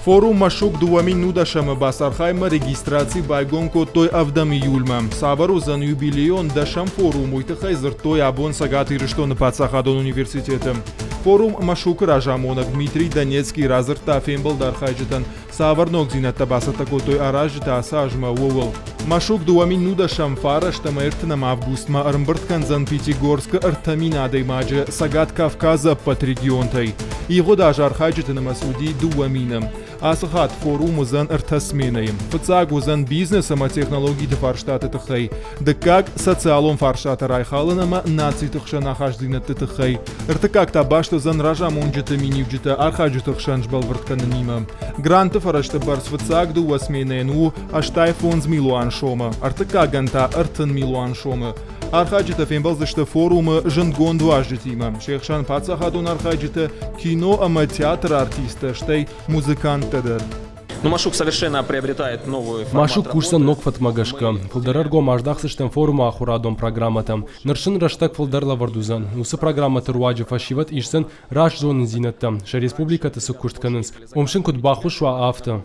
Форум Машук 2010-ы бацархаймӕ регистраци байгом кодтой ӕвдӕм июльмӕ. Цавӕр уыдзӕн юбилейон дӕсӕм форум, уый тыххӕй дзырдтой абон Цӕгат Ирыстоны паддзахадон университеты. Форум Машукы разамонӕг Дмитрий Донецкий радзырдта фембӕлды архайджытӕн, цавӕр ногдзинӕдтӕ бацӕттӕ кодтой аразджытӕ ацы азмӕ, ууыл. Машук 2010 фараст ӕмӕ ӕртынӕм августмӕ ӕрӕмбырд кӕндзӕн Пятигорскы 3000 адӕймаджы Цӕгат Кавказы ӕппӕт регионтӕй. Ивгъуыд аз архайджыты нымӕц уыди 2000. Ацы хатт форум уыдзӕн ӕртӕ сменӕйы. Фыццаг уыдзӕн бизнес ӕмӕ технологиты фарстаты тыххӕй, дыккаг – социалон фарстатӕ райхалын ӕмӕ нациты хсӕн ахастдзинӕдты тыххӕй, ӕртыккаг та баст уыдзӕн разамонджыты миниуджытӕ архайджыты хсӕн сбӕлвырд кӕнынимӕ. Гранты фӕрӕзты бӕрц фыццаг дыууӕ сменӕйӕн у 85 милуан сомы, ӕртыккагӕн та 30 милуан сомы. Архайджытӕ фембӕлдзысты форумы зындгонд уазджытимӕ, се хсӕн паддзахадон архайджытӕ, кино ӕмӕ театры артисттӕ, стӕй музыканттӕ дӕр. Ну, Машук совершенно приобретает новую Машук кусдзӕн ног фӕткмӕ гӕсгӕ. Фылдӕр ӕргом аздахдзыстӕм форумы ахуырадон программӕтӕм. Ныр сын рӕстӕг фылдӕр лӕвӕрд уыдзӕн. Уыцы программӕты руаджы фӕсивӕд исдзӕн раст зонындзинӕдтӕ, сӕ республикӕты цы куыст кӕнынц, уым сын куыд баххуыс уа, афтӕ.